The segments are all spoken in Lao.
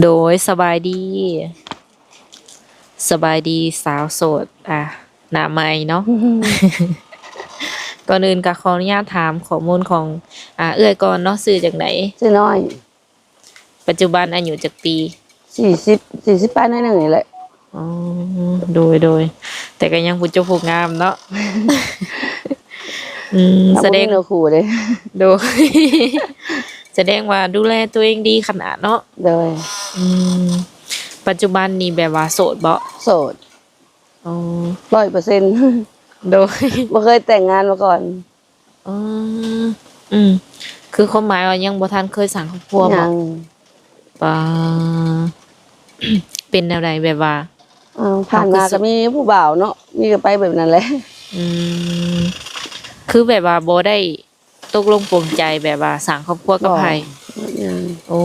ໂດຍ ສະບາຍດີ ສະບາຍດີສາວໂສດ ອ່າ ໜ້າໃໝ່ເນາະ. ກ່ອນອື່ນກໍຂໍອະນຸຍາດຖາມຂໍ້ມູນຂອງ ອ່າ ເອື້ອຍກ່ອນເນາະ ຊື່ຈັ່ງໃດ? ຊື່ນ້ອຍ. ປັດຈຸບັນອາຍຸຈັກປີ? ສີ່ສິບ ສີ່ສິບປາຍໜ້ອຍໜຶ່ງນີ້ແຫຼະ. ອໍ ໂດຍ ໂດຍ ແຕ່ກໍຍັງຜູ້ຈົບຜູ້ງາມເນາະ. ອືມ ສະແດງ ເຮົາບໍ່ມີເນື້ອຄູ່ເດ້. ໂດຍ ສະແດງວ່າດູແລຕົວເອງດີຂະໜາດເນາະ. ໂດຍ. ອືມ ປັດຈຸບັນນີ້ແບບວ່າໂສດບໍ່? ໂສດ. ອໍ ຮ້ອຍເປີເຊັນ. ໂດຍ ບໍ່ເຄີຍແຕ່ງງານມາກ່ອນ. ອໍ ອືມ ຄືຄວາມໝາຍວ່າຍັງບໍ່ທັນເຄີຍສ້າງຄອບຄົວບໍ່? ຍັງ. ປາ ເປັນແນວໃດ ແບບວ່າ ເອີ ຜ່ານມາກໍມີຜູ້ບ່າວເນາະ ມີກໍໄປແບບນັ້ນແຫຼະ. ອືມ ຄືແບບວ່າບໍ່ໄດ້ຕົກລົງປົງໃຈແບບວ່າສ້າງຄອບຄົວກັບໃຜ? ບໍ່. ອືມ ໂອ້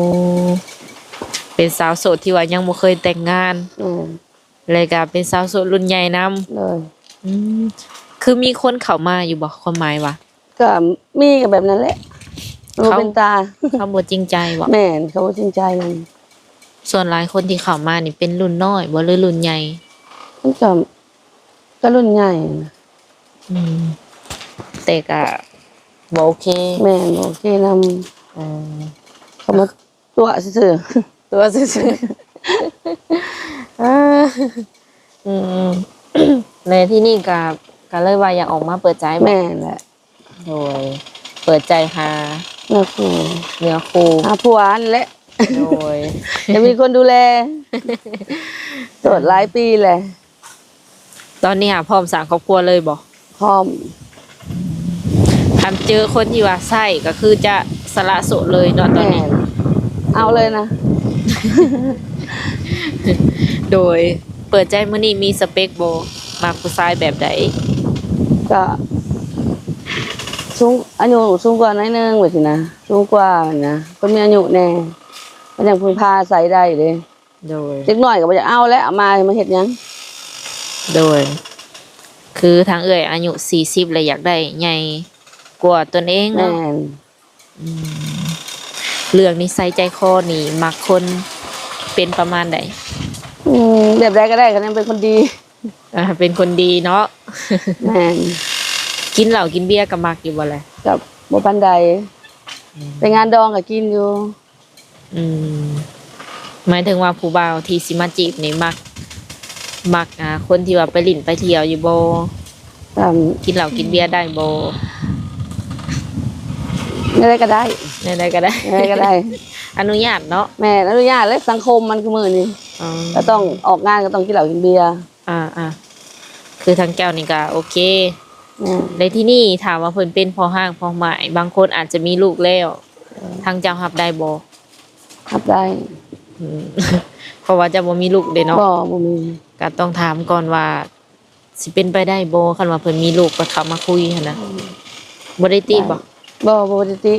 ເປັນສາວໂສດທີ່ວ່າຍັງບໍ່ເຄີຍແຕ່ງງານ. ແມ່ນ. ແລ້ວກໍເປັນສາວໂສດລຸ້ນໃຫຍ່ນຳ. ໂດຍ. ອືມ ຄືມີຄົນເຂົ້າມາຢູ່ບໍ່? ຄວາມໝາຍວ່າ ກໍມີກໍແບບນັ້ນແຫຼະ ບໍ່ເປັນຕາ ເຂົາບໍ່ຈິງໃຈບໍ່? ແມ່ນ ເຂົາບໍ່ຈິງໃຈນຳ. ສ່ວນຫຼາຍຄົນທີ່ເຂົ້າມານີ້ເປັນລຸ້ນນ້ອຍບໍ່ ຫຼືລຸ້ນໃຫຍ່? ມັນກໍ ກໍລຸ້ນໃຫຍ່ນະ. ອືມ ແຕ່ກໍບໍ່ໂອເຄ. ແມ່ນ ບໍ່ໂອເຄນຳ. ອືມ ເຂົາມາ ຕົວະຊື່ໆ ຕົວະຊື່ໆ. ເອີ ອືມ ແລະ ທີ່ນີ້ກະ ກະເລີຍວ່າຢາກອອກມາເປີດໃຈບໍ່? ແມ່ນແຫຼະ. ໂດຍ ເປີດໃຈຫາເນື້ອຄູ່ ເນື້ອຄູ່ ຫາຜົວຫັ້ນແຫຼະ. ໂດຍ ຢາກມີຄົນດູແລ ໂສດຫຼາຍປີແລ້ວ. ຕອນນີ້ຫາພ້ອມສ້າງຄອບຄົວເລີຍບໍ່? ພ້ອມ. ຄັນເຈີຄົນທີ່ວ່າໃຊ້ກໍຄືຈະສະຫຼະໂສດເລີຍເນາະຕອນນີ້? ແມ່ນ ເອົາເລີຍນະ. ໂດຍ ເປີດໃຈມື້ນີ້ມີສະເປັກບໍ່? ມັກຜູ້ຊາຍແບບໃດ? ກະສູງ ອາຍຸສູງກວ່າໜ້ອຍໜຶ່ງ ແບບຊີ້ນະ ສູງກວ່າຫັ້ນນະ ຄົນມີອາຍຸແດ່ ມັນຈັ່ງເພິ່ງພາອາໄສໄດ້ເດ້. ໂດຍ ເດັກນ້ອຍກໍບໍ່ຢາກເອົາແລ້ວ ເອົາມາ ມາເຮັດຫຍັງ? ໂດຍ ຄືທາງເອື້ອຍອາຍຸສີ່ສິບແລ້ວ ຢາກໄດ້ໃຫຍ່ກວ່າຕົນເອງເນາະ. ແມ່ນ. ອືມ ເລື່ອງນິໄສໃຈຄໍນີ້ ມັກຄົນເປັນປະມານໃດ? ອືມ ແບບໃດກໍໄດ້ ຄັນຍັງເປັນຄົນດີ. ອ່າ ເປັນຄົນດີເນາະ. ແມ່ນ. ກິນເຫຼົ້າກິນເບຍກໍມັກຢູ່ບໍ່ລະ? ກໍບໍ່ປານໃດ. ອືມ ໄປງານດອງກໍກິນຢູ່. ອືມ ໝາຍເຖິງວ່າຜູ້ບ່າວທີ່ຊິມາຈີບນີ້ມັກ ມັກ ອ່າ ຄົນທີ່ວ່າໄປຫຼິ້ນໄປທ່ຽວຢູ່ບໍ່? ກໍ ກິນເຫຼົ້າກິນເບຍໄດ້ບໍ່? ແນວໃດກໍໄດ້ ແນວໃດກໍໄດ້ ແນວໃດກໍໄດ້ ອະນຸຍາດເນາະ. ແມ່ນ ອະນຸຍາດແຫຼະ ສັງຄົມມັນຄືມື້ນີ້. ອໍ ກໍຕ້ອງອອກງານກໍຕ້ອງກິນເຫຼົ້າກິນເບຍ. ອ່າໆ ຄືທາງເຈົ້ານີ້ກໍໂອເຄ. ແມ່ນ. ແລະ ທີ່ນີ້ຖາມວ່າເພິ່ນເປັນພໍ່ຮ້າງພໍ່ໝ້າຍ ບາງຄົນອາດຈະມີລູກແລ້ວ ເອີ ທາງເຈົ້າຮັບໄດ້ບໍ່? ຮັບໄດ້. ອືມ ເພາະວ່າເຈົ້າບໍ່ມີລູກເດ້ເນາະ. ບໍ່ ບໍ່ມີ. ກໍຕ້ອງຖາມກ່ອນວ່າຊິເປັນໄປໄດ້ບໍ່ ຄັນວ່າເພິ່ນມີລູກ ກໍເຂົ້າມາຄຸຍຫັ້ນນະ. ອືມ ບໍ່ໄດ້ຕິບໍ່? ບໍ່ ບໍ່ໄດ້ຕິ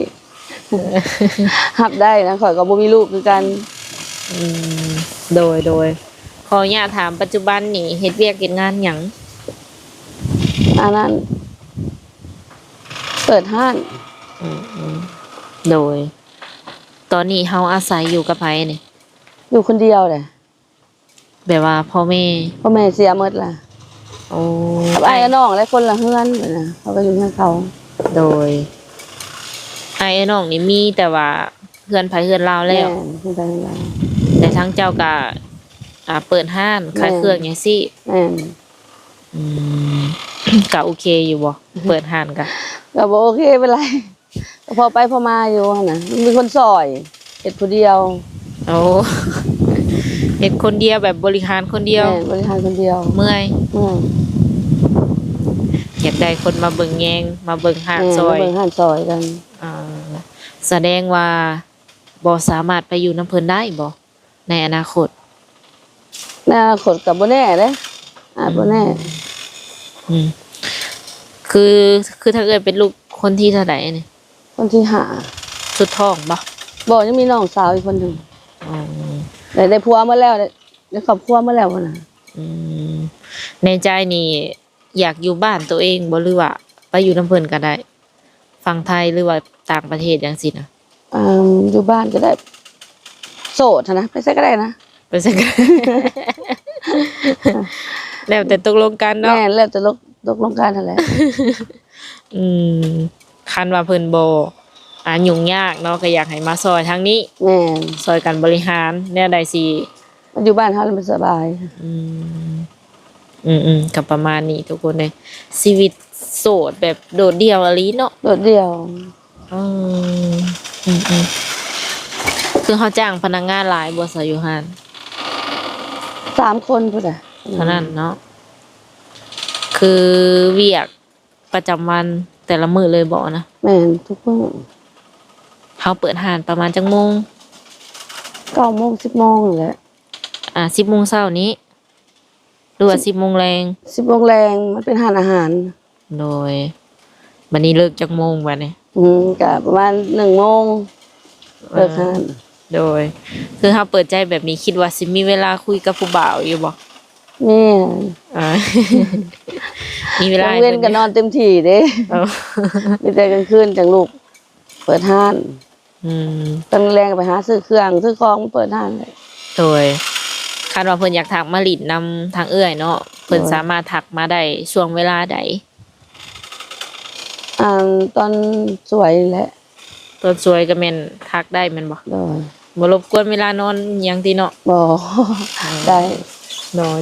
ຮັບໄດ້ນະ ຂ້ອຍກໍບໍ່ມີລູກຄືກັນ. ອືມ ໂດຍ ໂດຍ ຂໍອະນຸຍາດຖາມ ປັດຈຸບັນນີ້ເຮັດວຽກເຮັດງານຫຍັງ? ອັນນັ້ນ ເປີດຮ້ານ. ອືມ ໂດຍ ຕອນນີ້ເຮົາອາໄສຢູ່ກັບໃຜນີ້? ຢູ່ຄົນດຽວແຫຼະ. ແບບວ່າພໍ່ແມ່ ພໍ່ແມ່ເສຍໝົດລະ. ໂອ້ ກັບອ້າຍ ອ້າຍ ກັບນ້ອງ ແລະ ຄົນລະເຮືອນ ເພິ່ນນະ ເຂົາກໍຢູ່ເຮືອນເຂົາ. ໂດຍ ອ້າຍ ອ້າຍ ນ້ອງນີ້ມີແຕ່ວ່າເຮືອນໃຜເຮືອນລາວແລ້ວ. ແມ່ນ ເຮືອນໃຜເຮືອນລາວ. ແຕ່ທາງເຈົ້າກໍ ອ່າ ເປີດຮ້ານຂາຍເຄື່ອງຫຍັງຊີ້. ແມ່ນ. ອືມ ກໍໂອເຄຢູ່ບໍ່? ເປີດຮ້ານກໍ ກໍບໍ່ໂອເຄປານໃດ. ກໍພໍໄປພໍມາຢູ່ຫັ້ນນະ ມີຄົນຊ່ອຍ ເຮັດຜູ້ດຽວ. ໂອ້ ເຮັດຄົນດຽວ ແບບບໍລິຫານຄົນດຽວ. ແມ່ນ ບໍລິຫານຄົນດຽວ. ເມື່ອຍ. ອືມ ຢາກໄດ້ຄົນມາເບິ່ງແຍງ ມາເບິ່ງຮ້ານຊ່ອຍ. ແມ່ນ ມາເບິ່ງຮ້ານຊ່ອຍກັນ. ອ່າ ສະແດງວ່າບໍ່ສາມາດໄປຢູ່ນຳເພິ່ນໄດ້ບໍ່? ໃນອະນາຄົດ? ໃນອະນາຄົດກໍບໍ່ແນ່ເດ້ ອາດບໍ່ແນ່. ອືມ ອືມ ຄື ຄືທາງເອື້ອຍເປັນລູກຄົນທີເທົ່າໃດນີ້? ຄົນທີຫ້າ. ສຸດທ້ອງບໍ່? ບໍ່ ຍັງມີນ້ອງສາວອີກຄົນໜຶ່ງ. ອໍ ໄດ້ ໄດ້ຜົວໝົດແລ້ວ ໄດ້ ໄດ້ຄອບຄົວໝົດແລ້ວຫັ້ນນະ. ອືມ ໃນໃຈນີ້ ຢາກຢູ່ບ້ານໂຕເອງບໍ່ ຫຼືວ່າໄປຢູ່ນຳເພິ່ນກໍໄດ້ ຝັ່ງໄທ ຫຼືວ່າຕ່າງປະເທດຫຍັງຊີ້ນະ? ອ່າ ຢູ່ບ້ານກໍໄດ້ ໂສດຫັ້ນນະ ໄປໃສກໍໄດ້ນະ ໄປໃສກໍໄດ້ ແລ້ວແຕ່ຕົກລົງກັນເນາະ ແມ່ນ ແລ້ວແຕ່ຕົກ ຕົກລົງກັນຫັ້ນແຫຼະ ອືມ ຄັນວ່າເພິ່ນບໍ່ ອ່າ ຫຍຸ້ງຍາກເນາະ ກໍຢາກໃຫ້ມາຊ່ອຍທາງນີ້ ແມ່ນ ຊ່ອຍກັນບໍລິຫານແນວໃດຊິ ມັນຢູ່ບ້ານເຮົາແລ້ວມັນສະບາຍ ອືມ ອືມໆ ກໍປະມານນີ້ທຸກຄົນເອີຍ ຊີວິດໂສດແບບໂດດດ່ຽວອີ່ຫຼີເນາະ ໂດດດ່ຽວ ອືມ ອືມໆ ຄືເຮົາຈ້າງພະນັກງານຫຼາຍບໍ່ຊະຢູ່ຮ້ານ? ສາມຄົນພຸ້ນແຫຼະ ເທົ່ານັ້ນເນາະ ຄືວຽກປະຈຳວັນແຕ່ລະມື້ເລີຍບໍ່ນະ? ແມ່ນ ທຸກມື້ ເຮົາເປີດຮ້ານປະມານຈັກໂມງ? ເກົ້າໂມງ ສິບໂມງນີ້ແຫຼະ ອ່າ ສິບໂມງເຊົ້ານີ້ ຫຼືວ່າ ສິບໂມງແລງ? ສິບໂມງແລງ ມັນເປັນຮ້ານອາຫານ ໂດຍ ບັດນີ້ເລີກຈັກໂມງບັດນີ້? ອືມ ກະປະມານໜຶ່ງໂມງ ເອີ ເລີກຮ້ານ ໂດຍ ຄືເຮົາເປີດໃຈແບບນີ້ ຄິດວ່າຊິມີເວລາຄຸຍກັບຜູ້ບ່າວຢູ່ບໍ່? ມີ ເອີ ມີເວລາ ກາງເວັນກໍນອນເຕັມທີ່ເດ້ ເອີ ມີແຕ່ກາງຄືນຈັ່ງລຸກເປີດຮ້ານ ອືມ ຕອນແລງກໍໄປຫາຊື້ເຄື່ອງຊື້ຂອງມາເປີດຮ້ານ ໂດຍ ຄັນວ່າເພິ່ນຢາກທັກມາຫຼິ້ນນຳທາງເອື້ອຍເນາະ ເພິ່ນ ໂດຍ ສາມາດທັກມາໄດ້ຊ່ວງເວລາໃດ? ອັນ ຕອນສວຍແຫຼະ ຕອນສວຍກໍແມ່ນທັກໄດ້ແມ່ນບໍ່? ໂດຍ ບໍ່ລົບກວນເວລານອນຫຍັງຕິເນາະ? ບໍ່ ອືມ ໄດ້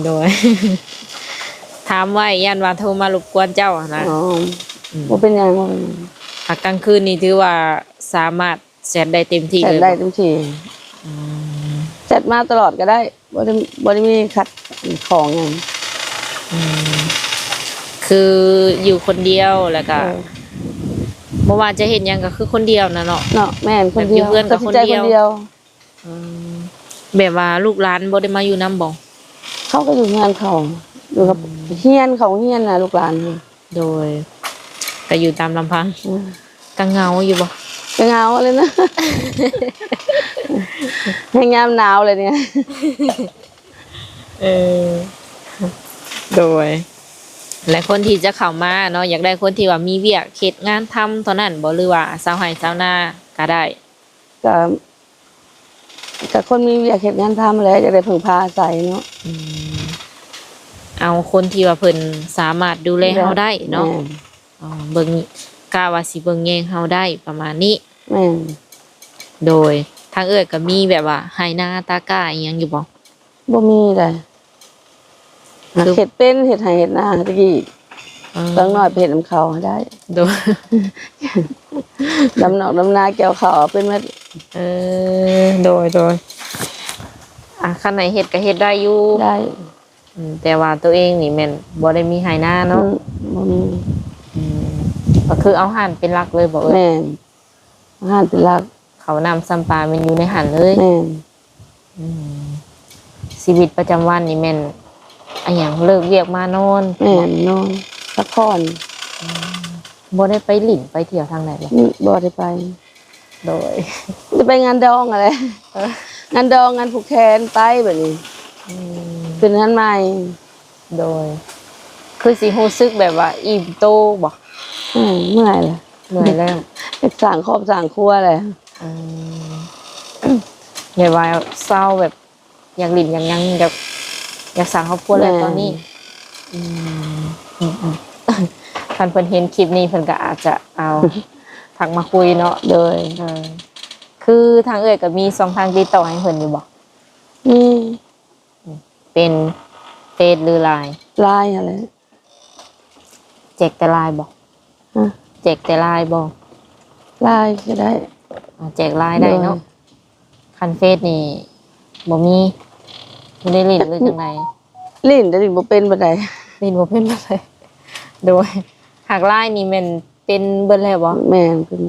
ໂດຍໆ ຖາມໄວ້ຢ້ານວ່າໂທມາລົບກວນເຈົ້າຫັ້ນນະ ອໍ ອືມ ບໍ່ເປັນຫຍັງ ບໍ່ເປັນຫຍັງ ຫາກກາງຄືນນີ້ຖືວ່າສາມາດແຊັດໄດ້ເຕັມທີ່ ແຊັດໄດ້ເລີຍບໍ່? ເຕັມທີ່ ອືມ ແຊັດມາຕະຫຼອດກໍໄດ້ ບໍ່ໄດ້ ບໍ່ໄດ້ມີຂັດຂ້ອງຫຍັງ ອືມ ຄືຢູ່ຄົນດຽວ ແລ້ວກໍ ເອີ ບໍ່ວ່າຈະເຮັດຫຍັງກໍຄືຄົນດຽວນະເນາະ ເນາະ ແມ່ນ ຄົນດຽວ ແບບຢູ່ເຮືອນກໍຄົນດຽວ ຕັດສິນໃຈຄົນດຽວ ອືມ ແບບວ່າລູກຫຼານບໍ່ໄດ້ມາຢູ່ນຳບໍ່? ເຂົາກໍຢູ່ເຮືອນເຂົາ ຢູ່ກັບ ອືມ ຮຽນ ເຂົາຮຽນນະ ລູກຫຼານ ໂດຍ ກໍຢູ່ຕາມລຳພັງ ອືມ ກໍເຫງົາຢູ່ບໍ່? ກໍເຫງົາເລີຍນະ ແຮງຍາມໜາວເລີຍນີ້ ເອີ ໂດຍ ແລະ ຄົນທີ່ຈະເຂົ້າມາເນາະ ຢາກໄດ້ຄົນທີ່ວ່າມີວຽກເຮັດງານທຳເທົ່ານັ້ນບໍ່ ຫຼືວ່າຊາວໄຮ່ຊາວນາກໍໄດ້? ກໍ ກໍຄົນມີວຽກເຮັດງານທຳແຫຼະ ຢາກໄດ້ເພິ່ງພາອາໄສເນາະ ອືມ ເອົາຄົນທີ່ວ່າເພິ່ນສາມາດດູແລເຮົາໄດ້ເນາະ ແມ່ນ ອໍ ເບິ່ງ ກະວ່າຊິເບິ່ງແຍງເຮົາໄດ້ປະມານນີ້ ແມ່ນ ໂດຍ ທາງເອື້ອຍກໍມີແບບວ່າໄຮ່ນາຕາກ້າອີ່ຫຍັງຢູ່ບໍ່? ບໍ່ມີໃດ ຄື ເຮັດເປັນ ເຮັດໄຮ່ເຮັດນາແຕ່ກີ້ ອືມ ຢ່າງໜ້ອຍໄປເຮັດນຳເຂົາໃຫ້ໄດ້ ໂດຍ ດຳນອກດຳນາກ່ຽວເຂົ້າເອົາເປັນໝົດ ເອີ ໂດຍ ໂດຍ ອ່າ ຄັນໃຫ້ເຮັດກໍເຮັດໄດ້ຢູ່ ໄດ້ ອືມ ແຕ່ວ່າໂຕເອງນີ້ແມ່ນບໍ່ໄດ້ມີໄຮ່ນາເນາະ ອືມ ບໍ່ມີ ອືມ ກໍຄືເອົາຮ້ານເປັນຫຼັກເລີຍບໍ່ເອື້ອຍ? ແມ່ນ ຮ້ານເປັນຫຼັກ ເຂົ້ານ້ຳຊຳປາແມ່ນຢູ່ໃນຫັ້ນເລີຍ ແມ່ນ ອືມ ຊີວິດປະຈຳວັນນີ້ແມ່ນ ອາຫຍັງ ເລີກວຽກມານອນ ແມ່ນ ນອນ ພັກຜ່ອນ ອືມ ບໍ່ໄດ້ໄປຫຼິ້ນໄປທ່ຽວທາງໃດບໍ່? ອືມ ບໍ່ໄດ້ໄປ ໂດຍ ຈະໄປງານດອງຫັ້ນແຫຼະ ເອີ ງານດອງ ງານຜູກແຂນ ໄປບັດນີ້ ອືມ ຂຶ້ນເຮືອນໃໝ່ ໂດຍ ຄືຊິຮູ້ສຶກແບບວ່າອີ່ມໂຕບໍ່? ອືມ ເມື່ອຍແຫຼະ ເມື່ອຍແລ້ວ ຢາກສ້າງຄອບສ້າງຄົວແຫຼະ ອືມ ແບບວ່າເຊົາແບບ ຢາກຫຼິ້ນຢາກຫຍັງ ຢາກ ຢາກສ້າງຄອບຄົວແລ້ວ ແມ່ນ ຕອນນີ້ ອືມ ອືມໆ ຄັນເພິ່ນເຫັນຄລິບນີ້ ເພິ່ນກໍອາດຈະເອົາ ທັກມາຄຸຍເນາະ ໂດຍ ເອີ ຄືທາງເອື້ອຍກໍມີຊ່ອງທາງຕິດຕໍ່ໃຫ້ເພິ່ນຢູ່ບໍ່? ມີ ເປັນເຟສ ຫຼື ລາຍ? ລາຍຫັ້ນແຫຼະ ແຈກແຕ່ລາຍບໍ່? ຮະ? ແຈກແຕ່ລາຍບໍ່? ລາຍກໍໄດ້ ອາ ແຈກລາຍໄດ້ເນາະ ໂດຍ ຄັນເຟສນີ້ບໍ່ມີ ບໍ່ໄດ້ຫຼິ້ນ ຫຼື ຈັ່ງໃດ? ຫຼິ້ນ ແຕ່ຫຼິ້ນບໍ່ເປັນປານໃດ ຫຼິ້ນບໍ່ເປັນປານໃດ ໂດຍ ຫາກລາຍນີ້ແມ່ນເປັນເບິດແລ້ວບໍ່? ແມ່ນ ເປັນ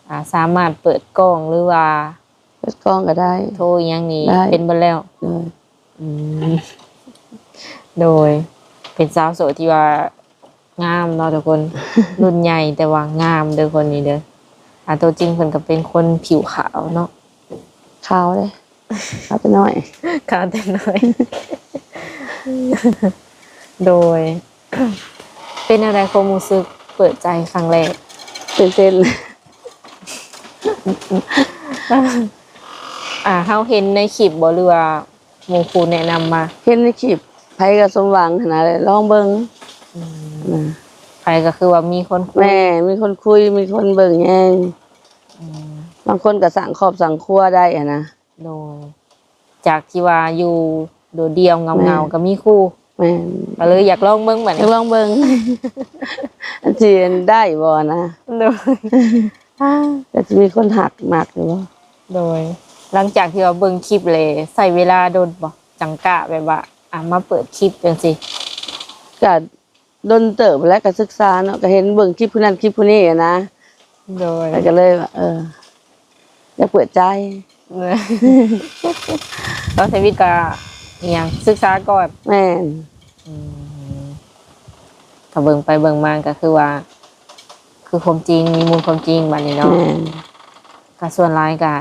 ອາ ສາມາດເປີດກ້ອງ ຫຼືວ່າ ເປີດກ້ອງກໍໄດ້ ໂທອີ່ຫຍັງນີ້ ໄດ້ ເປັນເບິດແລ້ວ ໂດຍ ອືມ ໂດຍ ເປັນສາວໂສດທີ່ວ່າງາມເນາະທຸກຄົນ ລຸ້ນໃຫຍ່ແຕ່ວ່າງາມເດີ ຄົນນີ້ເດີ ອາ ຕົວຈິງເພິ່ນກໍເປັນຄົນຜິວຂາວເນາະ ຂາວເດ້ ຂາວແຕ່ນ້ອຍ ຂາວແຕ່ນ້ອຍ ໂດຍ ເປັນແນວໃດຄວາມຮູ້ສຶກເປີດໃຈຄັ້ງແລກ? ຕື່ນເຕັ້ນ ເ ອ່າ ເຮົາເຫັນໃນຄລິບບໍ່ ຫຼືວ່າໝູ່ຄູ່ແນະນຳມາ? ເຫັນໃນຄລິບ ໃຜກໍສົມຫວັງຫັ້ນນະ ລອງເບິ່ງ. ອືມ ນະ ໃຜກໍຄືວ່າມີຄົນຄຸຍ. ແມ່ ມີຄົນຄຸຍ ມີຄົນເບິ່ງແຍງ. ອືມ ບາງຄົນກໍສ້າງຄອບສ້າງຄົວໄດ້ຫັ້ນນະ. ໂດຍ ຈາກທີ່ວ່າຢູ່ໂດດດ່ຽວເຫງົາໆ ແມ່ນ ກໍມີຄູ່. ແມ່ນ ກໍເລີຍຢາກລອງເບິ່ງບັດນີ້ ຢາກລອງເບິ່ງ ອັນຊິໄດ້ບໍ່ນະ. ໂດຍ ກໍຊິມີຄົນຮັກມັກຢູ່ບໍ່? ໂດຍ ຫຼັງຈາກທີ່ວ່າເບິ່ງຄລິບແລ້ວ ໃຊ້ເວລາດົນບໍ່ ຈັ່ງກະແບບວ່າ ອ່າ ມາເປີດຄລິບຈັ່ງຊີ້? ກະດົນເຕີບແລ້ວ ກະສຶກສາເນາະ ກະເຫັນເບິ່ງຄລິບຜູ້ນັ້ນຄລິບຜູ້ນີ້ຫັ້ນນະ. ໂດຍ ແລ້ວກໍເລີຍວ່າ ເອີ ຢາກເປີດໃຈ. ເອີ ຕອນຊີວິດກໍອີ່ຫຍັງ ສຶກສາກ່ອນ. ແມ່ນ ອືມ ຖ້າເບິ່ງໄປເບິ່ງມາກໍຄືວ່າ ຄືຄວາມຈິງ ມີມູນຄວາມຈິງບັດນີ້ເນາະ. ແມ່ນ ກໍສ່ວນຫຼາຍກໍ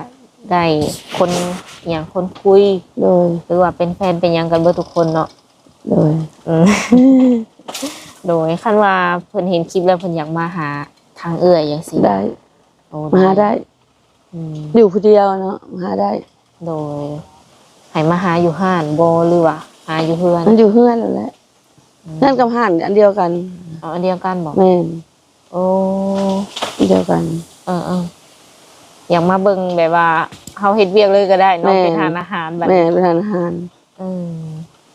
ໄດ້ຄົນ ອີ່ຫຍັງ ຄົນຄຸຍ. ໂດຍ ຫຼືວ່າເປັນແຟນເປັນຫຍັງກັນເບິດທຸກຄົນເນາະ. ໂດຍ ອືມ ໂດຍ ຄັນວ່າເພິ່ນເຫັນຄລິບແລ້ວ ເພິ່ນຢາກມາຫາທາງເອື້ອຍຈັ່ງຊີ້ ໄດ້. ໂອ້ ມາຫາໄດ້. ອືມ ຢູ່ຜູ້ດຽວເນາະ ມາຫາໄດ້. ໂດຍ ໃຫ້ມາຫາຢູ່ຮ້ານບໍ່ ຫຼືວ່າຫາຢູ່ເຮືອນ? ມັນຢູ່ເຮືອນນັ້ນແຫຼະ. ອືມ ເຮືອນກັບຮ້ານອັນດຽວກັນ. ອໍ ອັນດຽວກັນບໍ່? ແມ່ນ. ໂອ້ ອັນດຽວກັນ. ເອີໆ ຢາກມາເບິ່ງແບບວ່າເຮົາເຮັດວຽກເລີຍກໍໄດ້ເນາະ. ແມ່ນ ເປັນຮ້ານອາຫານບັດ. ແມ່ນ ເປັນຮ້ານອາຫານ. ອືມ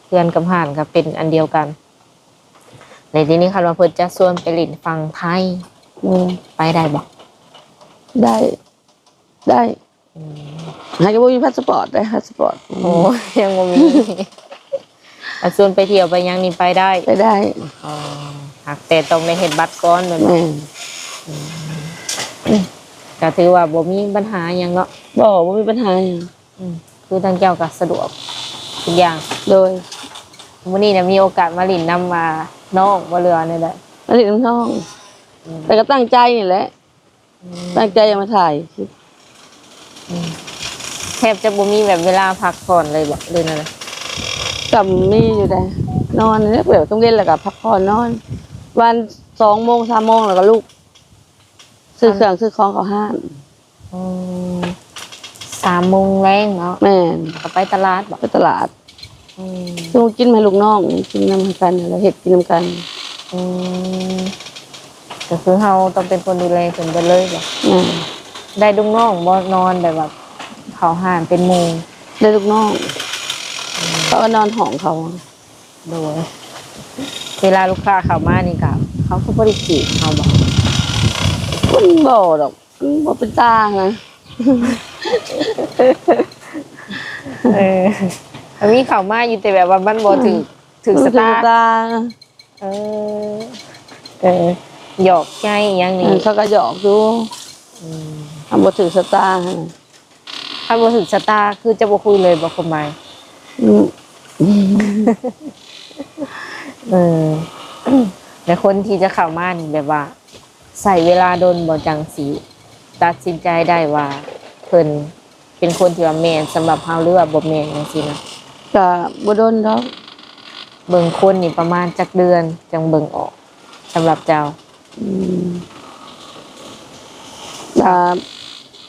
ເຮືອນກັບຮ້ານກໍເປັນອັນດຽວກັນ. ແລ້ວທີນີ້ຄັນວ່າເພິ່ນຈະຊວນໄປຫຼິ້ນຝັ່ງໄທ ເອີ ໄປໄດ້ບໍ່? ໄດ້ ໄດ້. ອືມ ຫາກຍັງບໍ່ມີພາສປອດເດ້ ພາສປອດ. ໂອ້ ຍັງບໍ່ມີ. ອາ ຊວນໄປທ່ຽວໄປຫຍັງນີ້ໄປໄດ້? ໄປໄດ້. ອໍ ຫາກແຕ່ຕ້ອງໄດ້ເຮັດບັດກ່ອນແມ່ນບໍ່? ແມ່ນ. ອືມ ກໍຖືວ່າບໍ່ມີບັນຫາຫຍັງເນາະ. ບໍ່ ບໍ່ມີບັນຫາຫຍັງ. ອືມ ຄືທາງເຈົ້າກໍສະດວກທຸກຢ່າງ. ໂດຍ ມື້ນີ້ນະມີໂອກາດມາຫຼິ້ນນຳ ອ່າ ນ້ອງບໍ່ ຫຼືວ່າແນວໃດ? ມາຫຼິ້ນນຳນ້ອງ. ອືມ ແຕ່ກໍຕັ້ງໃຈນີ້ແຫຼະ. ອືມ ຕັ້ງໃຈຢາກມາຖ່າຍຄລິບ. ອືມ ແທບຈະບໍ່ມີແບບເວລາພັກຜ່ອນເລີຍບໍ່ ຫຼືແນວໃດ? ກໍມີຢູ່ເດ້ ນອນນີ້ແຫຼະ ແບບກາງເວັນແລ້ວກໍພັກຜ່ອນນອນ ປະມານສອງໂມງ ສາມໂມງ ແລ້ວກໍລຸກ ຊື້ເຄື່ອງຊື້ຂອງເຂົ້າຮ້ານ. ອືມ ສາມໂມງແລງເນາະ. ແມ່ນ. ກໍໄປຕະຫຼາດບໍ? ໄປຕະຫຼາດ. ອືມ ຊື້ມາກິນໃຫ້ລູກນ້ອງກິນນຳກັນ ແລ້ວເຮັດກິນນຳກັນ. ອືມ ກໍຄືເຮົາຕ້ອງເປັນຄົນດູແລເພິ່ນເບິດເລີຍບໍ? ແມ່ນ. ໄດ້ລູກນ້ອງບໍ່ ນອນແບບວ່າເຂົ້າຮ້ານເປັນໝູ່? ໄດ້ລູກນ້ອງ. ອືມ ເຂົາກໍນອນຫ້ອງເຂົາ. ໂດຍ ເວລາລູກຄ້າເຂົ້າມານີ້ກໍ ເຂົາກໍບໍ່ໄດ້ຈີບເຮົາບໍ? ມັນບໍ່ດອກ ມັນບໍ່ເປັນຕານະ. ເອີ ມັນມີເຂົ້າມາຢູ່ ແຕ່ແບບວ່າມັນບໍ່ຖືກ ອືມ ຖືກຊະຕາ. ບໍ່ຖືກຊະຕາ. ເອີ ເອີ ຫຍອກໃຈຫຍັງນີ້ ເອີ ເຂົາກໍຫຍອກຢູ່. ອືມ ມັນບໍ່ຖືກຊະຕາຫັ້ນ. ຄັນບໍ່ຖືກຊະຕາຄືຈະບໍ່ຄຸຍເລີຍບໍ ຄວາມໝາຍ? ອືມ ເອີ ແລະຄົນທີ່ຈະເຂົ້າມານີ້ ແບບວ່າໃຊ້ເວລາດົນບໍ ຈັ່ງຊິຕັດສິນໃຈໄດ້ວ່າເພິ່ນເປັນຄົນທີ່ວ່າແມ່ນສຳລັບເຮົາ ຫຼືວ່າບໍ່ແມ່ນ ຈັ່ງຊີ້ນະ? ກະບໍ່ດົນດອກ. ເບິ່ງຄົນນີ້ປະມານຈັກເດືອນຈັ່ງເບິ່ງອອກ ສຳລັບເຈົ້າ? ອືມ ກະ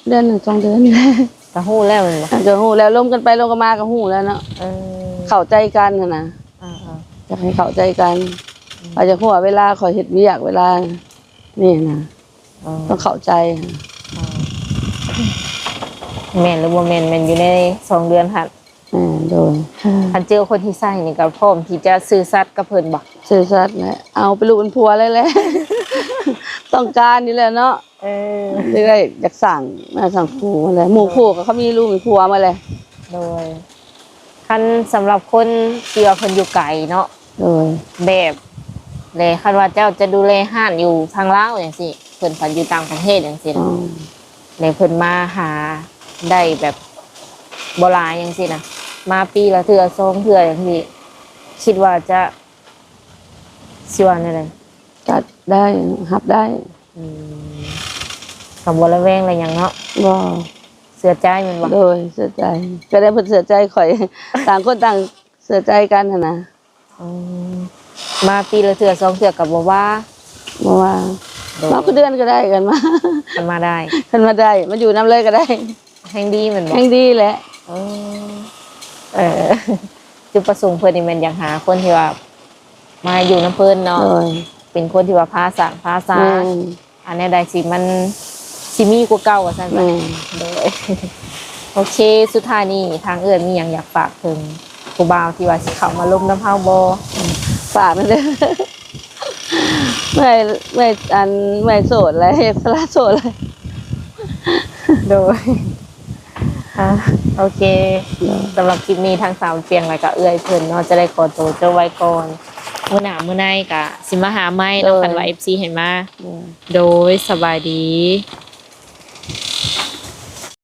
ເດືອນໜຶ່ງສອງເດືອນ ກະຮູ້ແລ້ວແມ່ນບໍ່? ກະຮູ້ແລ້ວ ລົມກັນໄປລົມກັນມາກະຮູ້ແລ້ວເນາະ. ເອີ ເຂົ້າໃຈກັນຫັ້ນນະ. ອ່າໆ ຢາກໃຫ້ເຂົ້າໃຈກັນ. ອືມ ຂ້ອຍຢາກຮູ້ວ່າເວລາຂ້ອຍເຮັດວຽກ ເວລານີ້ນະ. ອໍ ຕ້ອງເຂົ້າໃຈ. ອໍ ແມ່ນຫຼືບໍ່ແມ່ນ ແມ່ນຢູ່ໃນສອງເດືອນຫັ້ນ. ອ່າ ໂດຍ. ຄັນເຈີຄົນທີ່ໃຊ້ນີ້ກໍພ້ອມທີ່ຈະຊື່ສັດກັບເພິ່ນບໍ່? ຊື່ສັດແຫຼະ ເອົາເປັນລູກເປັນຜົວເລີຍແຫຼະ. ຕ້ອງການຢູ່ແລ້ວເນາະ. ເອີ ໄດ້ ໄດ້ຢາກສ້າງ ມາສ້າງຄູ່ຫັ້ນແຫຼະ ໝູ່ຄູ່ກໍເຂົາມີລູກມີຜົວໝົດແຫຼະ. ໂດຍ. ຄັນສຳລັບຄົນທີ່ວ່າເພິ່ນຢູ່ໄກເນາະ. ໂດຍ. ແບບ ແລະຄັນວ່າເຈົ້າຈະດູແລຮ້ານຢູ່ທາງລາວຈັ່ງຊີ້ ເພິ່ນພັດຢູ່ຕ່າງປະເທດຈັ່ງຊີ້ນະ. ອໍ ແລະເພິ່ນມາຫາໄດ້ແບບບໍ່ຫຼາຍຈັ່ງຊີ້ນະ ມາປີລະເທື່ອສອງເທື່ອຈັ່ງຊີ້ ຄິດວ່າຈະ ຊິວ່າແນວໃດ? ກໍໄດ້ ຮັບໄດ້. ອືມ ກໍບໍ່ລະແວງລະຫຍັງເນາະ? ບໍ່. ເຊື່ອໃຈແມ່ນບໍ່? ໂດຍ ເຊື່ອໃຈ. ກໍໄດ້ເພິ່ນເຊື່ອໃຈຂ້ອຍ ຕ່າງຄົນຕ່າງເຊື່ອໃຈກັນຫັ້ນນະ. ອືມ ມາປີລະເທື່ອສອງເທື່ອກໍບໍ່ວ່າ? ບໍ່ວ່າ. ໂດຍ. ມາຄູ່ເດືອນກໍໄດ້ ຄັນມາ ຄັນມາໄດ້ ຄັນມາໄດ້ ມາຢູ່ນຳເລີຍກໍໄດ້. ແຮ່ງດີແມ່ນບໍ່? ແຮ່ງດີແຫຼະ. ເອີ ເອີ ຈຸດປະສົງເພິ່ນນີ້ແມ່ນຢາກຫາຄົນທີ່ວ່າມາຢູ່ນຳເພິ່ນເນາະ ໂດຍ ເປັນຄົນທີ່ວ່າພາສ້າງພາສາ ແມ່ນ ອັນແນວໃດຊິມັນຊິມີກວ່າເກົ່າວ່າຊັ້ນຊະ ແມ່ນ ໂດຍ ໂອເຄ ສຸດທ້າຍນີ້ທາງເອື້ອຍມີຫຍັງຢາກຝາກເຖິງຜູ້ບ່າວທີ່ວ່າຊິເຂົ້າມາລົມນຳເຮົາບໍ່? ຝາກແດ່ເດີ້ ເມື່ອຍ ເມື່ອຍ ອັນ ເມື່ອຍໂສດແລ້ວ ເຮັດສະຫຼະໂສດແລ້ວ ໂດຍ ອ່າ ໂອເຄ ໂດຍ ສຳລັບຄລິບນີ້ທາງສາວປຽງ ແລະກະເອື້ອຍເພິ່ນເນາະ ຈະໄດ້ຂໍໂຕຈົບໄວ້ກ່ອນ ມື້ໜ້າມື້ໃນກະຊິມາຫາໃໝ່ເນາະ ໂດຍ ຄັນວ່າເອັຟຊີໃຫ້ມາ ໂດຍ ໂດຍ ສະບາຍດີ.